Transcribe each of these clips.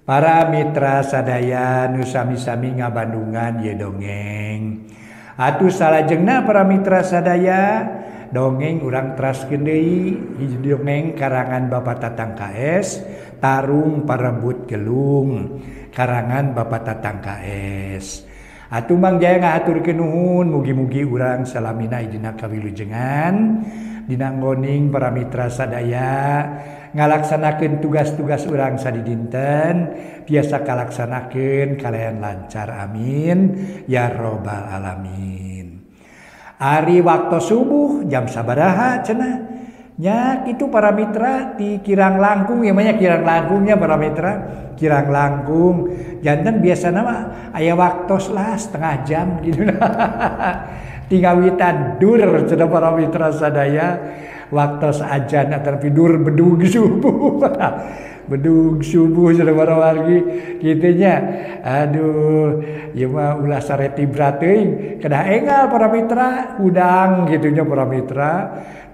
Para mitra sadaya nu sami-sami ngabandungan ye dongeng. Atuh salajengna para mitra sadaya dongeng urang teraskeun deui hiji dongeng karangan Bapak Tatang KS Tarung Parebut Gelung karangan Bapak Tatang KS. Atuh Mang Jaya ngahaturkeun nuhun mugi-mugi urang salamina dina kawilujengan dina nggoning para mitra sadaya ngalaksanakeun tugas-tugas urang sadidinten biasa kalaksanakeun kalayan lancar amin ya robbal alamin. Ari waktu subuh jam sabaraha cenah nya kitu para mitra ti kirang langkung ya mah kirang langkungnya para mitra kirang langkung janten biasana mah aya waktos lah setengah jam gitu. Tingawitan dur cenah para mitra sadaya waktu ajan atau tidur bedug subuh. Bedug subuh cenah para wargi kitu nya. Aduh ieu mah ulah sareti teuing kedah enggal para mitra hudang kitu nya para mitra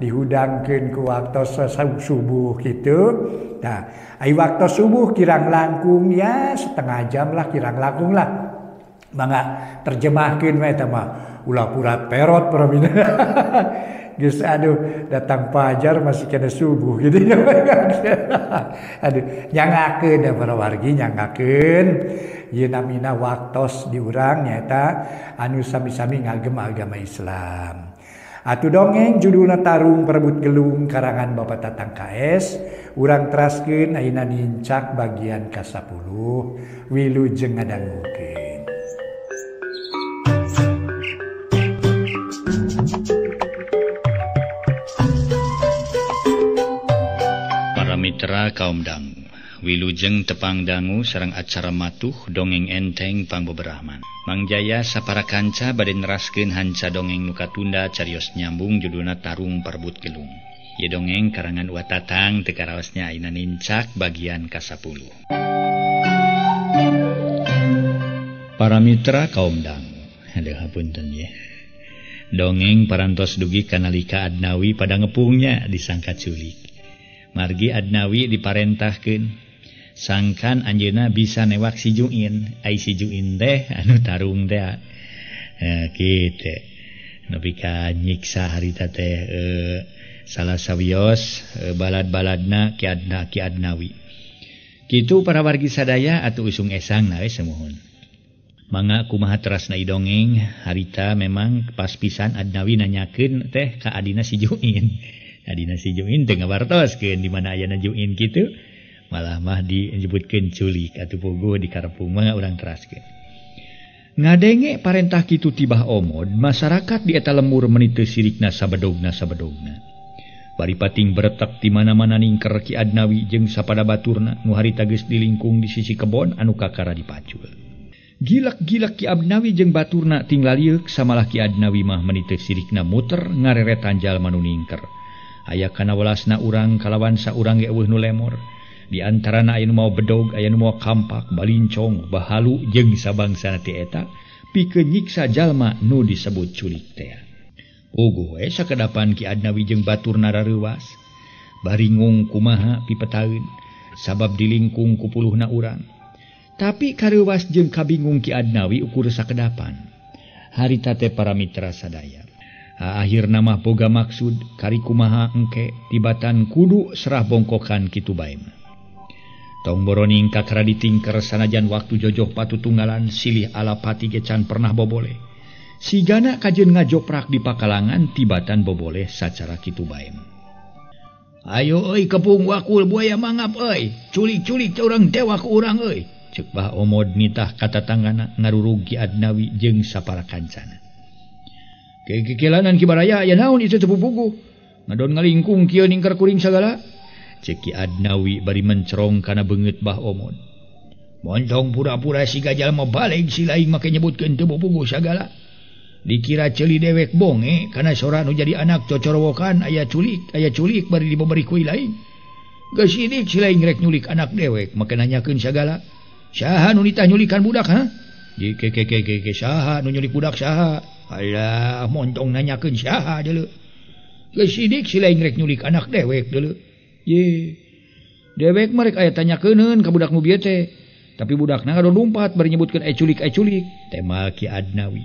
dihudangkeun ku waktu subuh kitu. Nah ai waktu subuh kirang langkung ya setengah jam lah kirang langkung lah. Mangga terjemahkeun we eta mah ulah purat perot para mitra. Geus aduh datang fajar masih kena subuh gitu. Aduh nyangakeun da para wargi nyangakeun ieu namina waktos di urang nyaeta anu sami-sami ngagem agama Islam. Atuh dongeng judulna Tarung Parebut Gelung karangan Bapak Tatang KS urang teraskeun ayeuna nincak bagian ka-10 wilujeng ngadangukeun. Mitra kaum dangu, wilujeng tepang dangu sareng acara matuh dongeng enteng pangbeberahman. Mang Jaya sapara kanca bade neraskeun hanca dongeng nu katunda carios nyambung judulna Tarung Parebut Gelung. Ieu dongeng karangan Wa Tatang teu karaosnya ayeuna nincak bagian ka-10. Para mitra kaum dangu, aduh hapunten ye. Dongeng parantos dugi kanalika Adnawi pada ngepungnya disangka culik. Margi Adnawi diparentahkeun sangkan anjeunna bisa newak si Juin, ai si Juin teh anu tarung teh kitu. Nepi ka nyiksa harita teh salah sawios balad-baladna Ki Adna Ki Adnawi. Kitu para wargi sadaya atuh usung esang we semuhun. Mangga kumaha terasna dongeng harita memang pas pisan Adnawi nanyakeun teh ka adina si Juin. Adina si Juin teu ngabartoskeun di mana ayana Juin kitu malah mah disebutkeun culik atuh puguh di karepung mah urang teraskeun. Ngadenge parentah kitu tibah omod masyarakat di eta lemur meuni teu sirikna sabedogna sabedogna. Bari pating beretek di mana-mana ningker Ki Adnawi jeung sapada baturna nu harita geus dilingkung di sisi kebon anu kakara dipacul. Gilak-gilak Ki Adnawi jeung baturna tinggal lieuk samalah Ki Adnawi mah meuni teu sirikna muter ngareretan jalma nu ningker. Aya kana welasna urang kalawan saurang ge eueuh nu lemor. Di antarana aya nu mawa bedog, aya nu mawa kampak, balincong, bahalu jeung sabangsana ti eta pikeun nyiksa jalma nu disebut culik teh. Puguh we sakedapan Ki Adnawi jeung baturna rareuwas. Baringung kumaha pipetaeun sabab dilingkung ku puluhna urang. Tapi kareuwas jeung kabingung Ki Adnawi ukur sakedapan. Harita teh para mitra sadaya. Akhirna mah boga maksud kari kumaha engke tibatan kudu serah bongkokan kitu bae mah. Tong boroning kakara ditingker sanajan waktu jojoh patutunggalan silih alapati ge can pernah boboleh. Sigana kajeun ngajoprak di pakalangan tibatan boboleh sacara kitu bae mah. Ayo euy kepung wakul buaya mangap euy, culik-culik urang dewa ku urang euy. Ceuk Bah Omod nitah ka tatanggana ngarurug Ki Adnawi jeung sapara kancana. Kekikilanan Ki Baraya aya naon ieu teu puguh. Ngadon ngalingkung kieu ningker kuring sagala. Ceuk Ki Adnawi bari mencerong kana beungeut Bah Omod. Montong pura-pura siga jalma baleg si laing make nyebutkeun teu puguh sagala. Dikira ceuli dewek bonge kana sora nu jadi anak cocorowokan aya culik bari dibabari ku laing. Geus sidik si laing rek nyulik anak dewek make nanyakeun sagala. Saha nu nitah nyulikan budak ha? Ke saha nu nyulik budak saha? Alah montong nanyakeun saha deuleu. Geus sidik si laing rek nyulik anak dewek deuleu. Ye. Dewek mah rek aya tanyakeunkeun ka budak nu bieu teh. Tapi budakna ngadon lumpat bari nyebutkeun ai culik ai culik. Tema Ki Adnawi.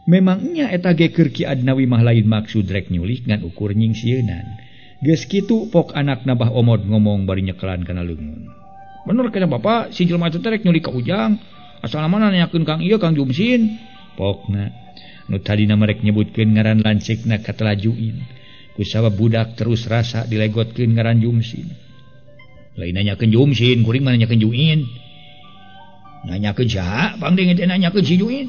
Memangnya eta ge keur Ki Adnawi mah lain maksud rek nyulik ngan ukur nyingsieunan. Geus kitu pok anakna Bah Omod ngomong bari nyekelan kana leungeun. Bener kana Bapak si jelema teh rek nyulik ka Ujang. Asal mana nanyakeun Kang ieu Kang Jumsin. Pokna nu tadina merek nyebutkeun ngaran lanceukna katelajuin. Kusabab budak terus rasa dilegotkeun ngaran Jumsin. Lain nanyakeun Jumsin, kuring mah nanyakeun Juin. Nanyakeun saha? Pangding teh nanyakeun si Juin.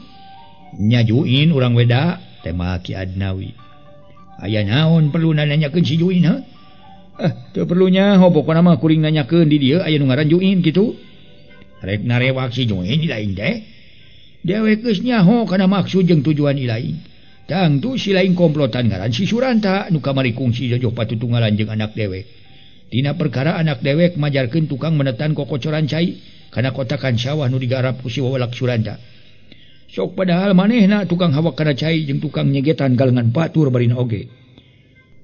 Nya Juin urang weda tema Ki Adnawi. Aya naon perlu nanyakeun si Juin ha? Teu perlu nyaho pokona mah kuring nanyakeun di dieu aya nu ngaran Juin kitu. Rek narewak si Juin lain teh. Dewek geus nyaho kana maksud jeung tujuan ilaing. Tangtu si lain komplotan ngaran si Suranta nu kamari kungsi jojoh patutunggalan jeung anak dewek. Dina perkara anak dewek majarkeun tukang menetan kokocoran cai kana kotakan sawah nu digarap ku si wawalak Suranta. Sok padahal manehna tukang hawak kana cai jeung tukang nyegetan galengan batur barina oge.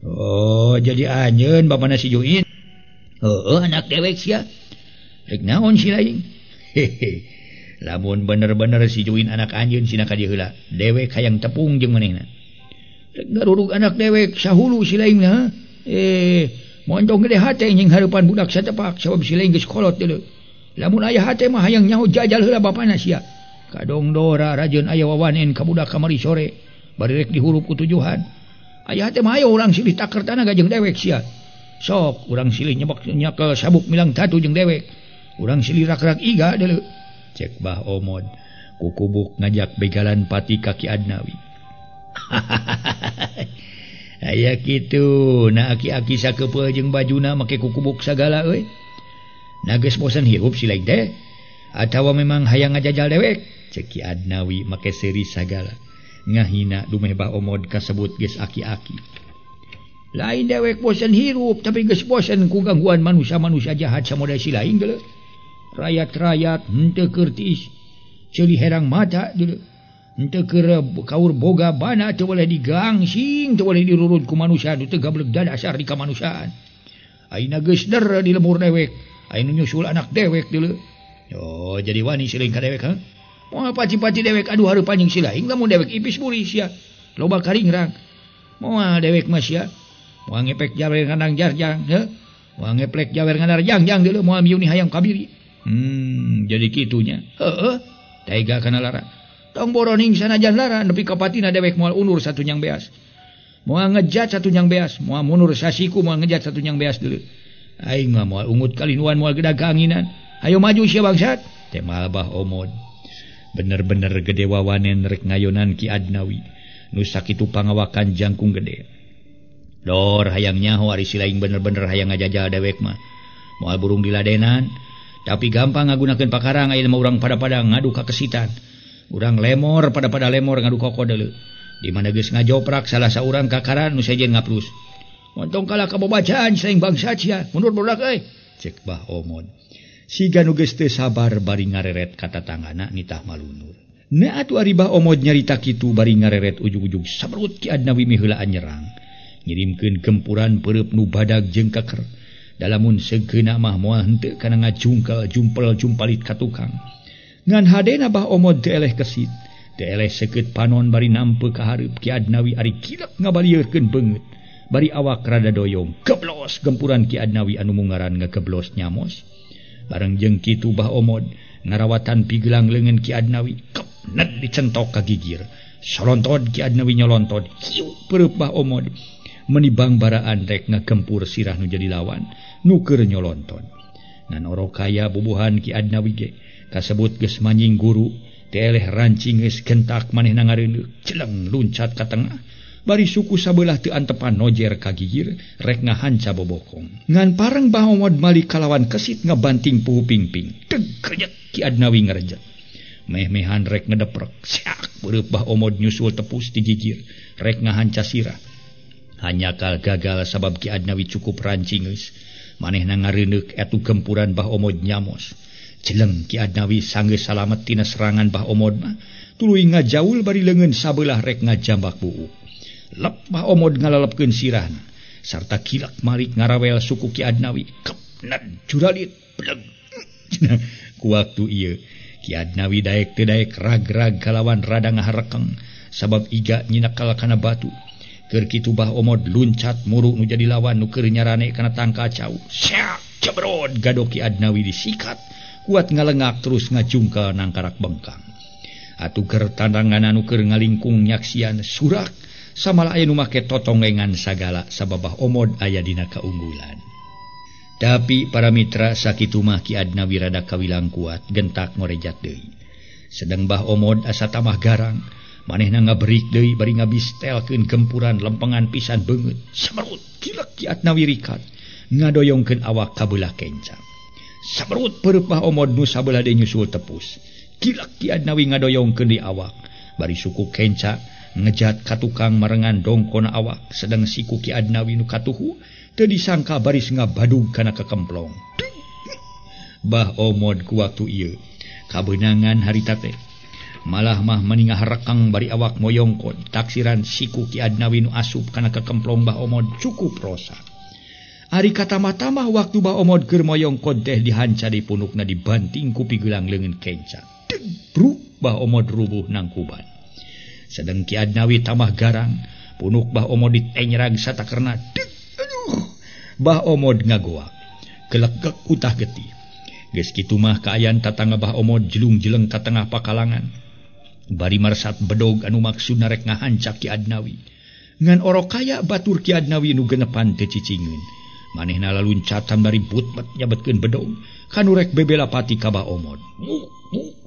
Oh, jadi anjeun bapana si Juin. Heueuh anak dewek sia. Rek naon si lain? Hehe. Lamun bener-bener si Juin anak anjeun sina ka dieu heula. Dewek hayang tepung jeung manehna. Rek ngarurug anak dewek sahulu si lain na. Montong gede hate jeung hareupan budak satepak sabab si lain geus kolot deuleu. Lamun aya hate mah hayang nyaho jajal heula bapana sia. Kadong dora rajeun aya wawanen ka budak kamari sore bari rek dihurup ku tujuhan. Aya hate mah ayo urang silih taker tanaga jeung dewek sia. Sok urang silih nyebak nyakel sabuk milang tatu jeung dewek. Urang silih rak-rak iga deuleu. Cek Bah Omod kukubuk ngajak begalan pati ka Ki Adnawi. Aya kitu na aki-aki sakeupeuh jeung bajuna make kukubuk sagala euy. Na geus bosan hirup si lain teh atawa memang hayang ngajajal dewek. Cek Ki Adnawi make seuri sagala ngahina dumeh Bah Omod kasebut geus aki-aki. Lain dewek bosan hirup tapi geus bosan ku gangguan manusia-manusia jahat samoda si lain geuleuh. Rayat-rayat henteu keur tiis ceuli herang mata deuleu. Henteu keur kaur boga bana teu boleh digangsing, teu boleh dirurud ku manusia nu teu gablek dadasar di kamanusiaan. Ayeuna geus der di lemur dewek, ayeuna nyusul anak dewek deuleu. Oh, jadi wani siling ka dewek ha? Moal paci-paci dewek aduh hareupan jeung si lain lamun dewek ipis buri sia. Loba karingrang. Moal dewek mah sia. Moal ngepek jawer ngandang jarjang heuh. Moal ngeplek jawer ngandar jangjang deuleu moal miuni hayang kabiri. Jadi kitunya. Heeh, tega kana lara. Tong boroning sanajan lara nepi ka patina dewek moal undur satu nyang beas. Moal ngejat satu nyang beas, moal mundur sasiku moal ngejat satu nyang beas deuleu. Aing mah moal ungut kalinuan moal gedag kaanginan. Hayo maju sia bangsat. Temal Bah Omod. Bener-bener gede wawanen rek ngayonan Ki Adnawi. Nu sakitu pangawakan jangkung gede. Dor hayang nyaho ari si lain bener-bener hayang ngajajal dewek mah. Moal burung diladenan. Tapi gampang ngagunakeun pakarang ayeuna mah urang pada-pada ngadu ka kesitan. Urang lemor pada-pada lemor ngadu koko deuleu. Di mana geus ngajoprak salah saurang kakaran nu sejen ngaplus. Montong kalah ka bobacaan saing bangsat sia, mundur budak euy. Cek Bah Omod. Siga nu geus teu sabar bari ngareret ka tatanggana nitah malunur. Na atuh ari Bah Omod nyarita kitu bari ngareret ujug-ujug sabrut Ki Adnawi miheulaan nyerang. Ngirimkeun gempuran peureub nu badag jeung keker. Dalamun segeuna mah moal henteu kana ngajungkel jumpel jumpalit ka tukang. Ngan hadena Bah Omod teu eleh kesit, teu eleh seukeut panon bari nampe ka hareup Ki Adnawi ari kilek ngabalieurkeun beungeut. Bari awak rada doyong, geblos gempuran Ki Adnawi anu mungaran ngageblos nyamos. Bareng jeung kitu Bah Omod ngarawatan pigelang leungeun Ki Adnawi, kepnet dicentok ka gigir. Solontod Ki Adnawi nyolontod, hiu peureub Bah Omod. Menibang baraan rek ngagempur sirah nu jadi lawan nu keur nyolonton. Ngan orok kaya bubuhan Ki Adnawi ge kasebut geus manjing guru teu eleh rancing geus gentak manehna ngareuneuh celeng luncat ka tengah bari suku sabelah teu antepan nojer ka gigir rek ngahanca bobokong. Ngan pareng Bah Omod malik kalawan kesit ngabanting puhu pingping teg krejet Ki Adnawi ngarejet. Meh-mehan rek ngedeprek siak beureub Bah Omod nyusul tepus di gigir rek ngahanca sirah. Hanyakal gagal sabab Ki Adnawi cukup rancingeus. Manehna ngareuneuh etu gempuran Bah Omod nyamos. Jeleng Ki Adnawi sanggeus salamet tina serangan Bah Omod mah tuluy ngajaul bari leungeun sabelah rek ngajambak buuk. Lep Bah Omod ngalalepkeun sirahna sarta kilak marik ngarawel suku Ki Adnawi. Kepnet juralit bleg. Ku waktu ieu Ki Adnawi daek teu daek rag-rag kalawan rada ngaharekeng sabab iga nyinakal kana batu. Keur kitu Bah Omod luncat muru nu jadi lawan nu keur nyarane kana tangkal cau. Syak cebrod gado Ki Adnawi disikat kuat ngalengak terus ngajungkal nangkarak bengkang. Atuh keur tandangan anu keur ngalingkung nyaksian surak samalah aya nu make totongengan sagala sabab Bah Omod aya dina kaunggulan. Tapi para mitra sakitu mah Ki Adnawi rada kawilang kuat gentak ngorejat deui. Sedang Bah Omod asa tamah garang, manehna ngaberik deui bari ngabistelkeun gempuran lempengan pisan beungeut. Semerut kilek Ki Adnawi rikat ngadoyongkeun awak kabelah kenca. Semerut peureub Bah Omod nu sabelah deui nyusul tepus. Kilek Ki Adnawi ngadoyongkeun di awak bari suku kenca ngejat ka tukang marengan dongkona awak. Sedang siku Ki Adnawi nu katuhu teu disangka baris ngabadug kana kekemplong. Bah Omod ku waktu ieu kabeunangan harita teh malah mah meningah rekang bari awak moyongkod taksiran siku Ki Adnawi nu asup kana kekemplong Bah Omod cukup rosak. Ari katamah-tamah waktu Bah Omod keur moyongkod teh dihanca di punukna dibanting ku pigelang leungeun kenca. Bruk Bah Omod rubuh nangkuban. Sedang Ki Adnawi tamah garang, punuk Bah Omod ditenyerag satakerna. Aduh, Bah Omod ngagoak, kelegek utah getih. Geus kitu mah kaayaan tatangga Bah Omod jelung-jeleng ka tengah pakalangan. Bari marsat bedog anu maksudna rek ngahancak Ki Adnawi. Ngan orok kaya batur Ki Adnawi nu genepan teu cicingeun. Manehna laluncatan bari butmet nyabetkeun bedog kanu rek bebela pati ka Bah Omod.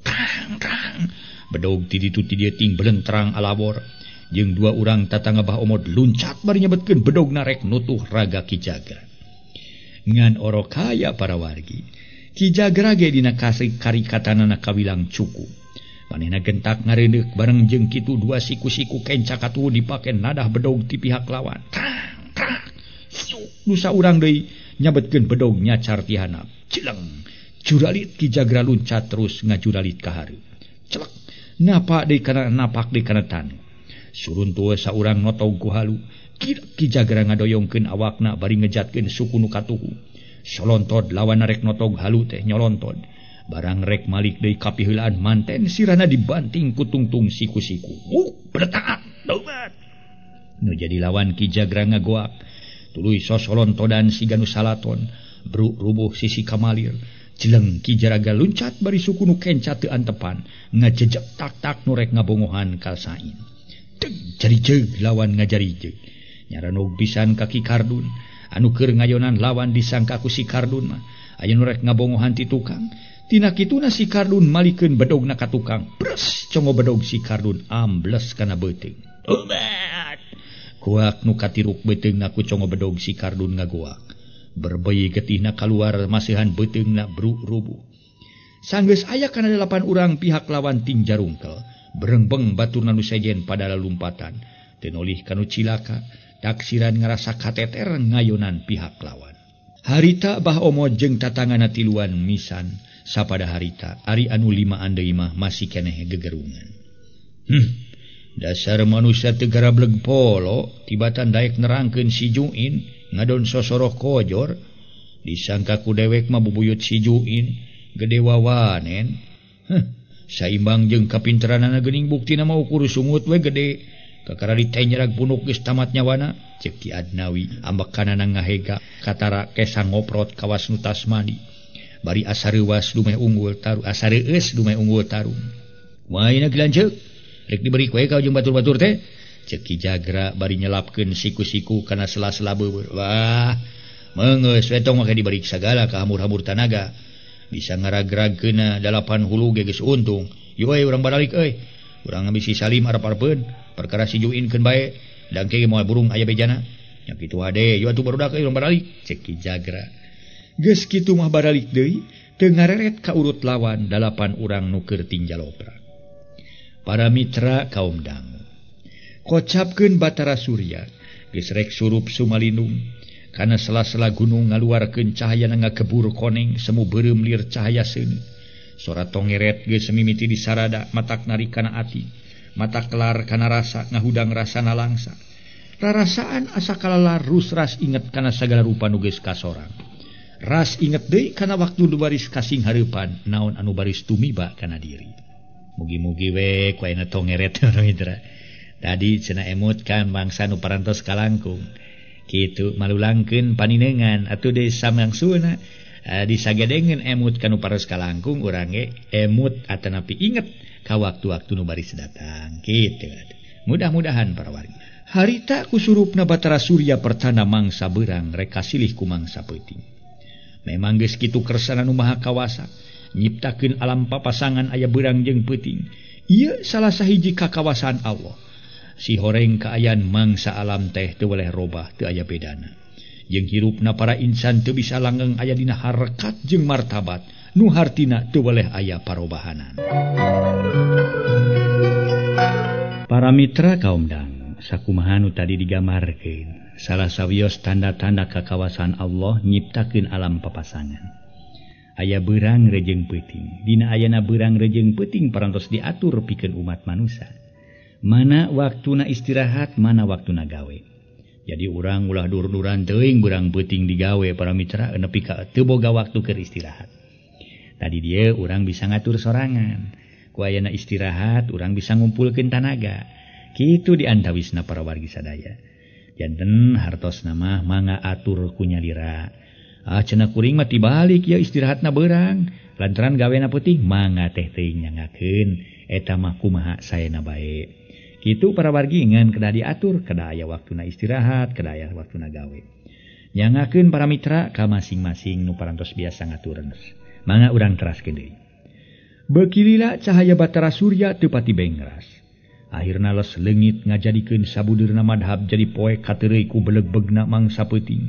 Tang tang. Bedog ti ditu ti dieu ting belentrang alawor. Jeung dua urang tatangga Bah Omod luncat bari nyebetkeun bedog narek nutuh raga Ki Jagra. Ngan orok kaya para wargi, Ki Jagra ge dina karikatanana kawilang cukup. Manehna gentak ngareundeuk bareng jeung kitu dua siku-siku kenca katuhu dipake nadah bedog ti pihak lawan. Trang trang. Siuk nu saurang deui nyabetkeun bedog nyacar ti handap. Cileng. Juralit Ki Jagra luncat terus ngajuralit ka hareup. Celek. Napak deui kana napak deui kana tanu. Surun tua saurang notog ku halu. Ki Jagra ngadoyongkeun awakna bari ngejatkeun suku nu katuhu. Solontod lawan rek notog halu teh nyolontod. Barang rek malik deui kapiheulaan manten sirana dibanting ku tungtung siku-siku. Bertaat tobat. Nu jadi lawan Ki Jagra ngagoak. Tuluy sosolontodan siga nu salaton. Bruk rubuh sisi kamalir. Jeleng Ki Jagra luncat bari suku nu kenca teu antepan. Ngajejek tak-tak nu rek ngabongohan ka sain. Jarijeg lawan ngajarijeg. Nyaranog pisan ka Ki Kardun. Anu keur ngayonan lawan disangka ku si Kardun mah aya nu rek ngabongohan ti tukang. Tina kituna si Kardun malikeun bedogna ka tukang. Bres congo bedog si Kardun ambles kana beuteung. Obat. Kuak nu katiruk beuteungna ku congo bedog si Kardun ngagoak. Berbei getihna kaluar masihan beuteungna bruk rubuh. Sanggeus aya kana 8 urang pihak lawan ting jarungkel. Berengbeng baturna nu sejen pada lalumpatan. Teu nolih kanu cilaka, taksiran ngarasa kateter ngayonan pihak lawan. Harita Bah Omod jeung tatangana tiluan misan sapada harita ari anu limaan deui mah masih keneh gegerungan. Dasar manusia teu garableg polo, tibatan daek nerangkeun si Juin ngadon sosoroh kojor. Disangka ku dewek mah bubuyut si Juin gede wawanen. Saimbang jeung kapinteranana geuning buktina mah ukur sungut we gede. Kakara ditenyerag punuk geus tamat nyawana. Ceuk Ki Adnawi ambekanana ngahega katara kesa ngoprot kawas nu tasmani. Bari asa reuwas dumeh unggul tarung, asa reueus dumeh unggul tarung. Waina lanceuk rek diberi kue ka jeung batur-batur teh. Ceuk Ki Jagra bari nyelapkeun siku-siku kana sela-sela beueur. Wah, meungeus we tong make diberi sagala ka hamur-hamur tanaga. Bisa ngaragragkeunna 8 hulu ge geus untung. Yeuh euy urang baralik euy. Urang ngabisi Salim arep-arepeun perkara si Juin keun bae. Dangke ge moal burung aya bejana. Nya kitu hade, yeuh atuh barudak euy urang baralik. Ceuk Ki Jagra. Geus kitu mah baralik deui, teu ngareret ka urut lawan 8 urang nu keur tinjalopra. Para mitra kaum dangu. Kocapkeun Batara Surya, geus rek surup sumalindung. Kana sela-sela gunung ngaluarkeun cahayana ngagebur koneng semu beureum lir cahaya seuneu. Sora tongeret geus mimiti disarada matak narik kana ati, mata kelar kana rasa ngahudang rasana langsa. Rarasaan asa kalalar rusras inget kana sagala rupa nu geus kasorang. Ras inget deui kana waktu nu baris kasing hareupan naon anu baris tumiba kana diri. Mugi-mugi we ku ayeuna tong ngeret para mitra. Tadi cenah emut kan mangsa nu parantos kalangkung. Kitu malulangkeun paninengan atuh deui samangsulna disagedengeun emut kanu parantos kalangkung urang ge emut atanapi inget ka waktu-waktu nu baris datang kitu. Mudah-mudahan para wargi. Harita kusurupna Batara Surya pertanda mangsa beurang rek kasilih ku mangsa peuting. Memang geus kitu kersana nu maha kawasa nyiptakeun alam papasangan aya beurang jeung peuting. Ieu salah sahiji kakawasaan Allah. Si horeng kaayaan mangsa alam teh teu weleh robah teu aya bedana. Jeung hirupna para insan teu bisa langgeng aya dina harkat jeung martabat nu hartina teu weleh aya parobahanan. Para mitra kaum dang, sakumaha nu tadi digambarkeun, salah sawios tanda-tanda kakawasaan Allah nyiptakeun alam papasangan. Aya beurang rejeung peuting. Dina ayana beurang rejeung peuting parantos diatur pikeun umat manusia. Mana waktuna istirahat, mana waktuna gawe. Jadi urang ulah dur-duran teuing beurang peuting digawe para mitra nepi ka teu boga waktu keur istirahat. Tadi dia urang bisa ngatur sorangan. Ku ayana istirahat urang bisa ngumpulkeun tanaga. Kitu diantawisna para wargi sadaya. Janten hartosna mah mangga atur ku nyalira. Ah cenah kuring mah tibalik ya istirahatna beurang. Lantaran gawena peuting mangga teh teuing nyangakeun eta mah kumaha saena bae. Kitu para wargi ngan kedah diatur, kedah aya waktuna istirahat, kedah aya waktuna gawe. Nyangakeun para mitra ka masing-masing nu parantos biasa ngatureun. Mangga urang teraskeun deui. Beuki lila cahaya Batara Surya teu pati bengras. Akhirna les leungit ngajadikeun sabudeurna madhab jadi poek kateureuy ku belegbegna mangsa peuting.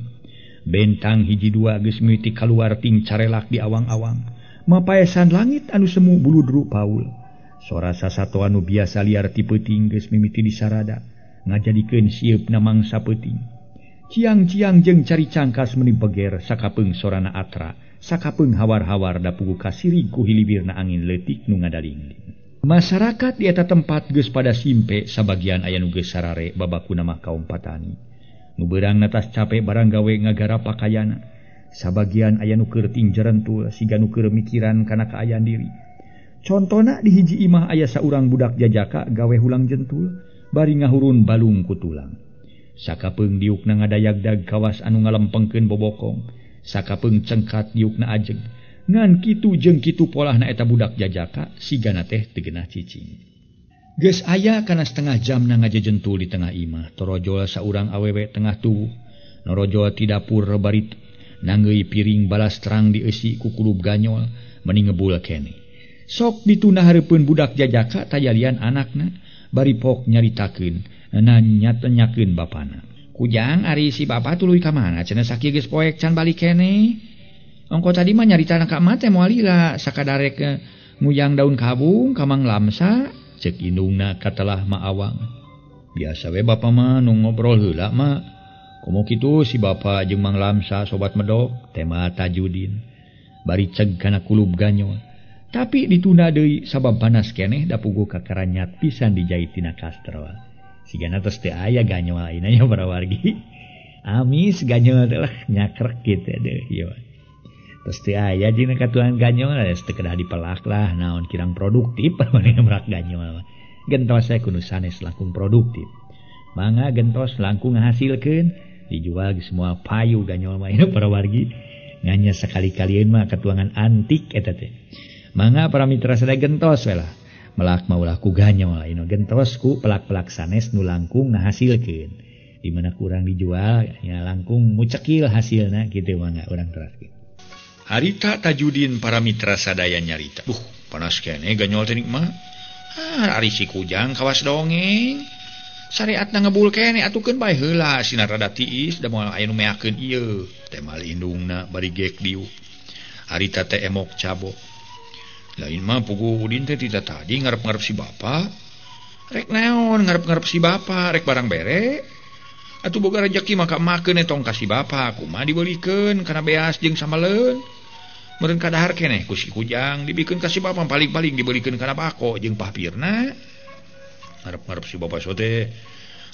Bentang hiji dua geus mimiti kaluar ting carelak di awang-awang. Mapaesan langit anu semu buludru paul. Sora sasato anu biasa liar ti peuting geus mimiti disarada ngajadikeun sieupna mangsa peuting. Ciang-ciang jeung cari cangkas meuni beger sakapeung sorana atra, sakapeung hawar-hawar dapugu kasirig ku hilibirna angin leutik nu ngadalingling. Masyarakat di eta tempat geus pada simpe, sabagian aya nu geus sarare babakuna mah kaum patani. Nu beurang tas capek barang gawe ngagarap pakayana. Sabagian aya nu keur tinjerentul siga nu keur mikiran kana kaayaan diri. Contona di hiji imah aya saurang budak jajaka gawe hulang jentul bari ngahurun balung ku tulang. Sakapeung diukna ngadayagdag kawas anu ngalempengkeun bobokong, sakapeung cengkat diukna ajeg. Ngan kitu jeung kitu polahna eta budak jajaka sigana teh teu geunah cicing. Geus aya kana setengah jamna ngajejentul di tengah imah, torojol saurang awewe tengah tubuh, norojol ti dapur bari nanggeuy piring balas terang dieusi ku kulub ganyol meni ngebul keneh. Sok ditunda hareupeun budak jajaka tayalian anakna bari pok nyaritakeun nanya-tanyakeun bapana. Kujang ari si bapa tuluy ka mana cenah sakieu geus poek can balik keneh. Ongko tadi mah nyaritana ka emak teh moal lila sakadarek nguyang daun kabung ka Mang Lamsa cek indungna katelah Ma Awang. Biasa we bapa mah nu ngobrol heula mah. Komo kitu si bapa jeung Mang Lamsa sobat medok tema Tajudin. Bari ceg kana kulub ganyol. Tapi ditunda deui sabab panas keneh dapugu kakaranyat pisan dijait tina kastrol. Sigana tos teu aya ganyol ayeuna nya para wargi. Amis ganyol teh lah nyakrek kitu deuh ieu. Tos teu aya dina katuangan ganyol geus teu kedah dipelak lah naon kirang produktif manehna merak ganyol. Gentos saya kudu sanes langkung produktif. Mangga gentos langkung ngahasilkeun dijual geus moal payu ganyol mah ieu para wargi. Nganya sakali-kalieun mah katuangan antik eta teh. Mangga para mitra sadaya gentos we lah. Melak mah ulah ku ganyol ino gentos ku pelak-pelak sanes nu langkung ngahasilkeun. Di mana kurang dijual nya langkung mucekil hasilna kitu mangga urang teraskeun. Harita Tajudin para mitra sadaya nyarita. Duh, panas keneh ganyol teh mah. Ah, ari si Kujang kawas dongeng. Syariatna ngebul keneh atukeun bae heula sinar rada tiis da moal aya nu meakeun ieu. Teh mal indungna bari gek diuk. Harita teh emok cabok. Lain mah pugu Udin teh tidak tadi ngarep-ngarep si bapa. Rek naon ngarep-ngarep si bapa, rek barang bere. Atuh boga rejeki maka makeun tong ka si bapa, kumaha dibeulikeun kana beas jeung samaleun. Meureun kadahar keneh ku si Kujang dibikeun ka si bapa paling-paling dibeulikeun kana bako jeung papirna. Ngarep-ngarep si bapa sote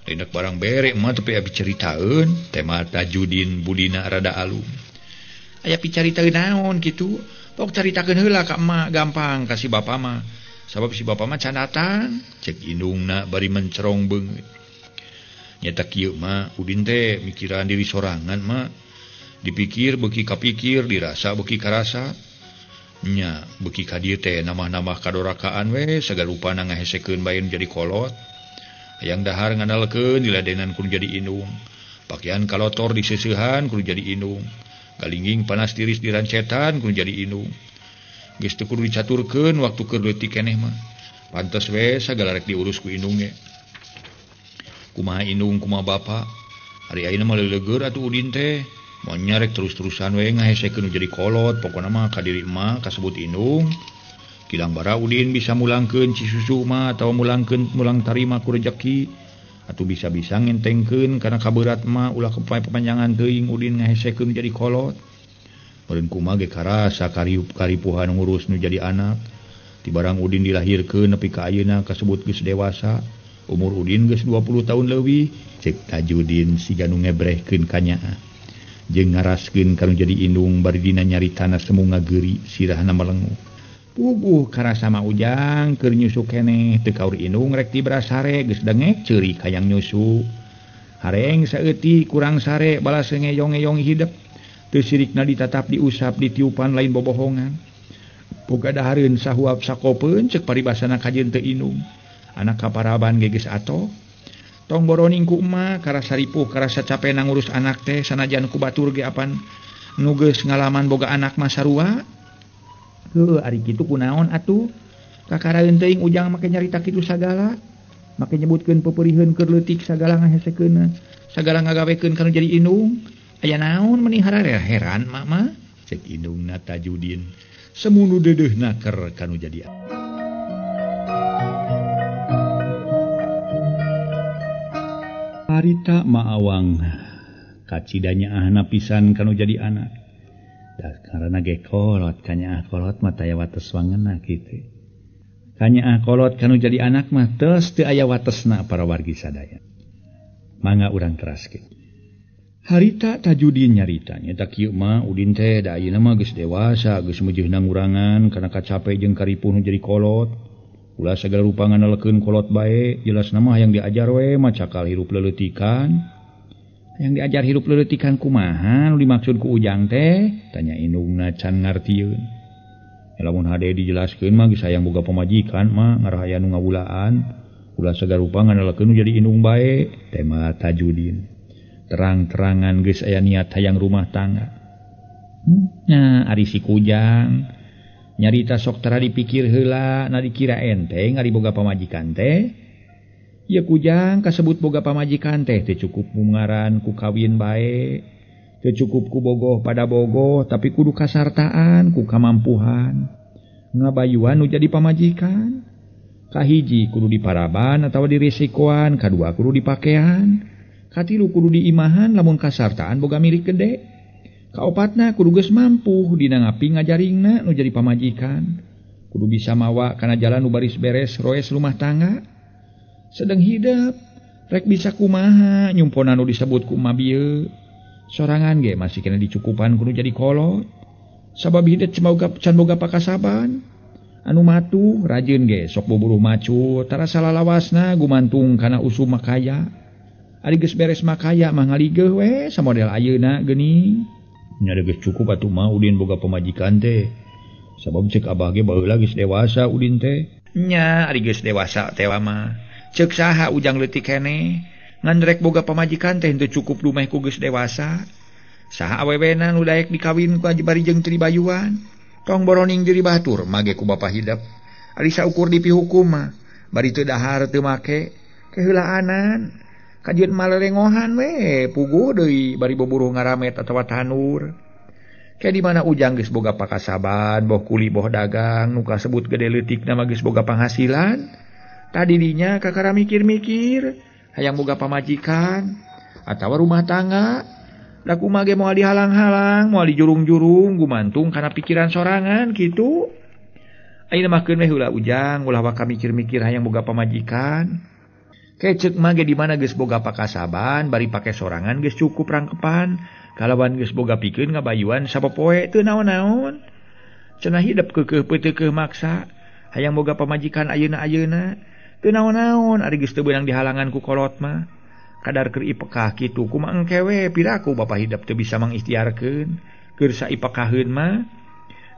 lain rek barang bere mah tapi abi caritaeun, tema Tajudin budina rada alum. Aya picarita naon kitu? Pok caritakeun heula ka emak gampang ka si bapa mah. Sabab si bapa mah can datang, cek indungna bari mencerong beungeut. Nyata kieu mah Udin teh mikiran diri sorangan mah. Dipikir beuki kapikir, dirasa beuki karasa. Nya beuki ka dieu teh nambah-nambah kadorakaan we sagala rupana ngahesekeun bae nu jadi kolot. Hayang dahar ngandalkeun diladenan kudu jadi indung. Pakaian kalotor diseusehan kudu jadi indung. Galingging panas tiris dirancetan kudu jadi indung. Geus teu kudu dicaturkeun waktu keur leutik keneh mah. Pantes we sagala rek diurus ku indung ge. Kumaha indung kumaha bapa. Ari ayeuna mah leuleugeur atuh Udin teh. Moal nyarek terus-terusan we ngahesekeun nu jadi kolot, pokona mah ka diri emak kasebut indung. Kilang bara Udin bisa mulangkeun cisusu mah atawa mulangkeun mulang tarima ku rejeki. Atuh bisa-bisa ngentengkeun kana kaberat mah ulah kepanjangan teuing Udin ngahesekeun jadi kolot. Meureun kumaha ge karasa karipuhan ngurus nu jadi anak. Ti barang Udin dilahirkeun nepi ka ayeuna kasebut geus dewasa. Umur Udin geus 20 tahun leuwih, cek Tajudin siga nu ngebrehkeun ka nyaah. Jeung ngaraskeun ka nu jadi indung bari dina nyaritana semu ngageuri sirahna melenguh. Puguh karasa mah Ujang keur nyusu keneh teu kaur indung rek tibra sare geus dengek ceurik hayang nyusu. Hareng saeutik kurang sare balas ngeyong-ngeyong hidep. Teu sirikna ditatap diusap ditiupan lain bobohongan. Boga dahareun sahuap sakopeun cek paribasana kajeun teu indung. Anak kaparaban ge geus atoh. Tong boroning ku emak karasa ripuh karasa cape ngurus anak teh sanajan ku batur ge apan nu geus ngalaman boga anak mah sarua. Heuh ari kitu kunaon atuh? Kakaraeun teuing Ujang make nyarita kitu sagala. Make nyebutkeun peupeuriheun keur leutik sagala ngahesekeunna. Sagala ngagawekeun kana jadi indung. Aya naon meuni heran mak mah? Cek indungna Tajudin. Semunu deudeuhna ker kanu jadi. Harita maawang kacidanya ahna pisan kanu jadi anak. Da karena ge kolot kanyaah kolot mah taya wates wangeunna kitu. Kanyaah kolot kanu jadi anak mah tos teu aya watesna para wargi sadaya. Mangga urang teraskeun. Harita Tajudin nyarita nyata kieu mah Udin teh da ayeuna mah geus dewasa geus meujeunna ngurangan kana kacape jeung karipuh nu jadi kolot. Ulah sagala rupa ngandalkeun kolot bae, jelasna mah hayang diajar we mah cakal hirup leuleutikan. Hayang diajar hirup leuleutikan kumaha nu dimaksud ku Ujang teh? Tanya indungna can ngartieun. Lamun hade dijelaskeun mah geus hayang boga pamajikan mah ngarah aya nu ngawulaan. Ulah sagala rupa ngandalkeun nu jadi indung bae, tema Tajudin. Terang-terangan geus aya niat hayang rumah tangga. Nah, ari si Kujang nyarita sok tara dipikir heula na dikira enteng ari boga pamajikan teh. Ieu Kujang kasebut boga pamajikan teh teu cukup mungaran ku kawin bae, teu cukup ku bogoh pada bogoh, tapi kudu kasartaan ku kamampuhan. Ngabayuan nu jadi pamajikan. Kahiji kudu diparaban atawa diresikoan, kadua kudu dipakean, katilu kudu diimahan lamun kasartaan boga milik gede. Kaopatna kudu geus mampu dina ngapi ngajaringna nu jadi pamajikan. Kudu bisa mawa kana jalan nu baris beres roes rumah tangga. Sedeng hidep rek bisa kumaha nyumpona nu disebut ku emak bieu. Sorangan ge masih kena dicukupan kudu jadi kolot. Sabab hidep can boga pakasaban. Anu matuh rajin ge sok buburuh macu tara salalawasna gumantung kana usum makaya. Ari geus beres makaya mah ngaligeuh we samodel ayeuna geuning. Nya geus cukup atuh mah Udin boga pamajikan teh. Sabab cek abah ge baheula geus dewasa Udin teh. Nya ari geus dewasa teh mah. Ceuk saha Ujang leutik keneh. Ngan rek boga pamajikan teh henteu cukup dumeh ku geus dewasa. Saha awewena nu daek dikawin ku bari jeung teu dibayuan. Tong boroning diri batur mage ku bapa hidep. Ari saukur dipihukum mah bari teu dahar teu make keheulaanan. Kajeun malelengohan we puguh deui bari boburuh ngaramet atawa tanur. Ke di mana Ujang geus boga pakasaban, boh kuli boh dagang, nu kasebut gede leutikna mah geus boga panghasilan. Tadi dinya kakara mikir-mikir, hayang boga pamajikan atawa rumah tangga. Da kumaha ge moal dihalang-halang, moal dijurung-jurung gumantung kana pikiran sorangan kitu. Ayeuna mah keun we heula Ujang, ulah waka mikir-mikir hayang boga pamajikan. Kecek mah ge di mana geus boga pakasaban, bari pake sorangan geus cukup rangkepan, Kalawan geus boga pikeun ngabayuan sapopoe teu naon-naon. Cenah hidep keukeuh peuteukeuh maksa hayang boga pamajikan ayeuna-ayeuna. Teu naon-naon ari geus teu beunang dihalangan ku kolot mah. Kadar keur ipekah kitu kumaha engke we piraku bapa hidep teu bisa mangikhtiarkeun. Keur saipekaheun mah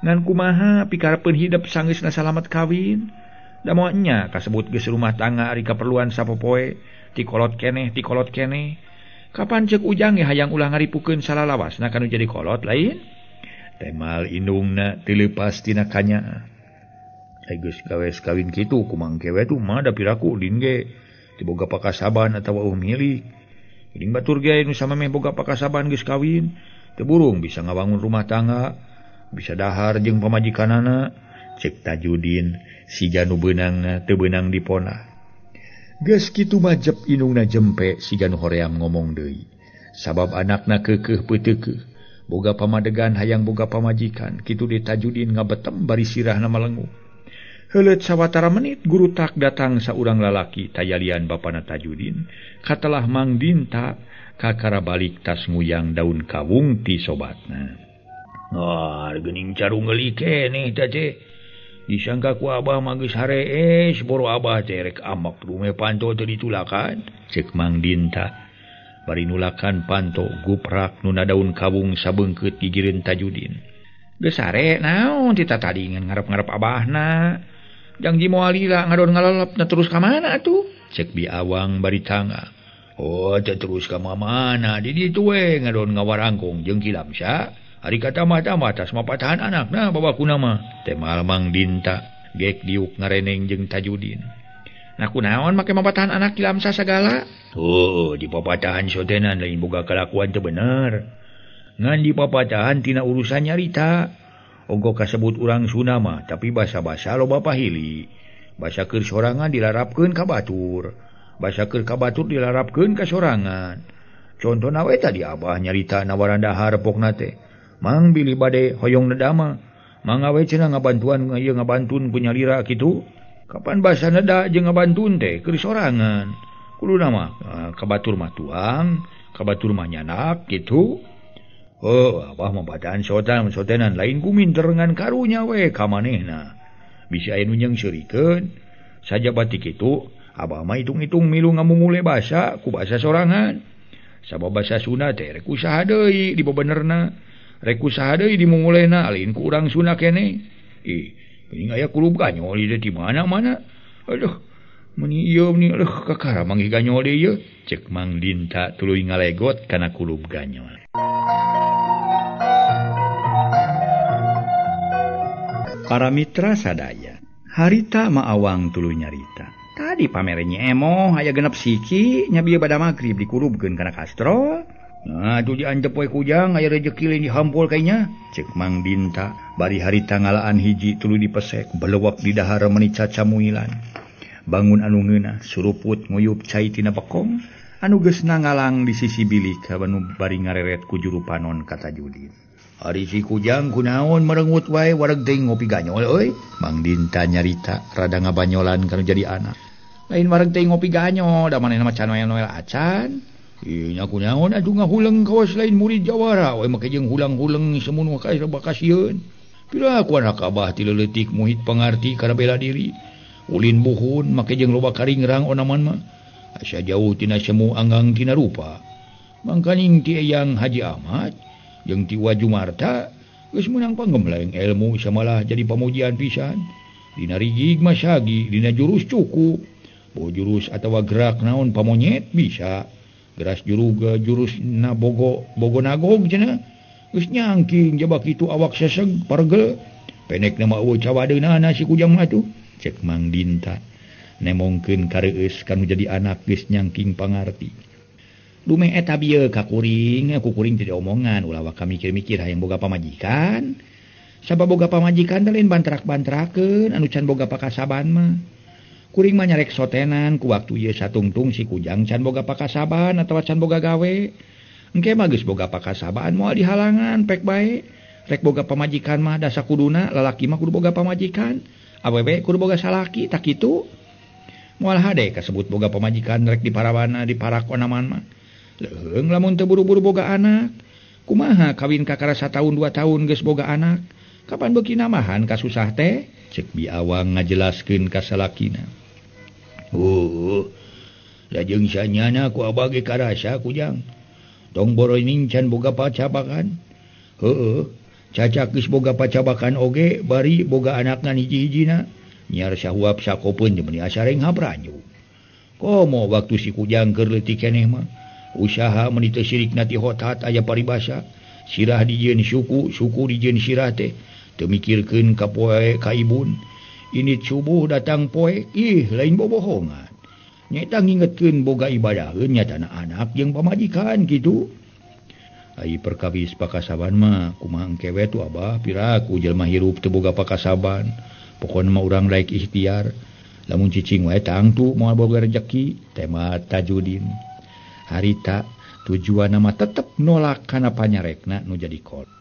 ngan kumaha pikarepeun hidep sanggeusna salamet kawin. Da moal nya kasebut geus rumah tangga ari kaperluan sapopoe ti kolot keneh ti kolot keneh. Kapan ceuk Ujang ge hayang ulah ngaripukeun salalawasna kanu jadi kolot lain? Temal indungna teu leupas tina kanyaah. Ai geus gawes kawin kitu kumaha engke we tuh mah da piraku ulin ge teu boga pakasaban atawa eueuh milik. Geuning batur ge nu samemeh boga pakasaban geus kawin, teu burung bisa ngabangun rumah tangga, bisa dahar jeung pamajikanana. Cek Tajudin siga nu beunangna teu beunang diponah. Geus kitu majep indungna jempe siga nu hoream ngomong deui. Sabab anakna keukeuh peuteukeuh, boga pamadegan hayang boga pamajikan, kitu deui Tajudin ngabetem bari sirahna malenguh. Heuleut sawatara menit guru tak datang saurang lalaki tayalian bapana Tajudin, katelah Mang Dinta kakara balik tas nguyang daun kawung ti sobatna. Ah, geuning carungeuli keneh teh teh. Disangka ku abah mah geus harees, boro abah teh rek amak rume panto teu ditulakan. Ceuk Mang Dinta bari nulakan panto guprak nu daun kawung sabeungkeut gigireun Tajudin. Geus hare naon ti tatadi ngan ngarep-ngarep abahna. Jangji moal lila ngadon ngalelep na terus ka mana atuh? Ceuk Bi Awang bari tangga. Oh, teh terus ka mana? Di ditu we ngadon ngawarangkong jeung Ki Lamsa. Ari kata-mata tas mapatahan anakna babakuna mah. Temal Mang Dinta gek diuk ngareneng jeung Tajudin. Nah kunaon make mapatahan anak Ki Lamsa sagala? Oh, di papatahan sotenan lain boga kalakuan teu bener. Ngan di papatahan tina urusan nyarita. Ongko kasebut urang Sunda mah, tapi basa-basa loba pahili. Basa keur sorangan dilarapkeun ka batur. Basa keur ka batur dilarapkeun ka sorangan. Contona we tadi abah nyarita nawaran dahar pokna teh. Mang bilih bade hoyong nedama. Mang awe cenah ngabantuan ieu ngabantun ku nyalira kitu. Kapan basa neda jeung ngabantun teh keur sorangan. Kuduna mah ka batur mah tuang, ka batur mah nyanak kitu. Oh, abah mah bacaan sotan sotenan lain ku minter ngan karunya we ka manehna. Bisi aya nu nyeungseurikeun. Sajabati kitu, abah mah hitung-hitung milu ngamumule basa ku basa sorangan. Sabab basa Sunda teh rek usaha deui dibebenerna. Rek usaha deui dimumulena lain ku urang Sunda keneh. Ih, geuning aya kulub ganyol ieu di mana-mana. Aduh, meuni ieu meuni aduh kakara manggih ganyol deui ieu. Ceuk Mang Dinta tuluy ngalegot kana kulub ganyol. Para mitra sadaya, harita maawang tuluy nyarita. Tadi pamerenya emoh aya genep siki nya bieu bada magrib dikurubkeun kana kastrol. Nah, atuh diantep we kujang aya rejeki lain dihampol kayanya. Ceuk Mang Dinta bari harita ngalaan hiji tuluy dipesek belewak di dahar meuni cacamuilan. Bangun anu ngeunah suruput nguyup cai tina bekong anu geus nangalang di sisi bilik anu bari ngareret ku juru panon ka Tajudin. Ari si Kujang kunaon merengut wae wareg teuing ngopi ganyol euy. Mang Dinta nyarita rada ngabanyolan kanu jadi anak. Lain wareg teuing ngopi ganyol da manehna mah can noel-noel acan. Ieu nya kunaon atuh ngahuleng kawas lain murid jawara we make jeung hulang-huleng semun ka bakasieun. Pira ku anak abah ti leutik muhit pangarti kana bela diri. Ulin buhun make jeung loba karingrang onaman mah. Asa jauh tina semu anggang tina rupa. Mangkaning ti Eyang Haji Ahmad jeung ti Wa Jumarta geus meunang panggemleng ilmu samalah jadi pamujian pisan. Dina rigig masagi, dina jurus cukup. Bo jurus atawa gerak naon pamonyet bisa. Geras juruga jurus na bogo bogo nagog cenah. Geus nyangking jaba kitu awak seseg pargel. Pendek nama eueuh cawadeunana si Kujang mah tuh. Cek Mang Dinta nemongkeun kareueus kanu jadi anak geus nyangking pangarti. Dumeh eta bieu ka kuring, ku kuring teh diomongan ulah waka mikir-mikir hayang boga pamajikan. Sabab boga pamajikan teh lain bantrak-bantrakeun anu can boga pakasaban mah. Kuring mah nyarek sotenan ku waktu ieu satungtung si Kujang can boga pakasaban atawa can boga gawe. Engke mah geus boga pakasaban moal dihalangan pek bae. Rek boga pamajikan mah da sakuduna lalaki mah kudu boga pamajikan, awewe kudu boga salaki tak kitu. Moal hade kasebut boga pamajikan rek di parawana di parak onaman mah. Leuheung lamun teu buru-buru boga anak. Kumaha kawin kakara satahun 2 tahun geus boga anak? Kapan beuki namahan kasusah teh? Cek Bi Awang ngajelaskeun ka salakina. Oh, lajeng sanyana ku abah ge karasa kujang. Tong boroning can boga pacabakan. Heueuh, cacak geus boga pacabakan oge bari boga anak ngan hiji-hijina. Nyiar sahuap sakopeun jeung meuni asa renghap ranyu. Komo waktu si kujang keur leutik keneh mah, usaha meuni teu sirikna ti hotat aya paribasa, sirah dijieun suku, suku dijieun sirah teh. Teu mikirkeun ka poe ka ibun. Ini subuh datang poe, ih lain bobohongan. Nyata ngingetkeun boga ibadaheun nyatana anak jeung pamajikan kitu. Ai perkawis pakasaban mah kumaha engke we tuh abah piraku jelema hirup teu boga pakasaban. Pokona mah urang daek ikhtiar. Lamun cicing wae tangtu moal boga rejeki, tema Tajudin. Harita tujuanna mah tetep nolak kana panyarekna nu jadi kolot.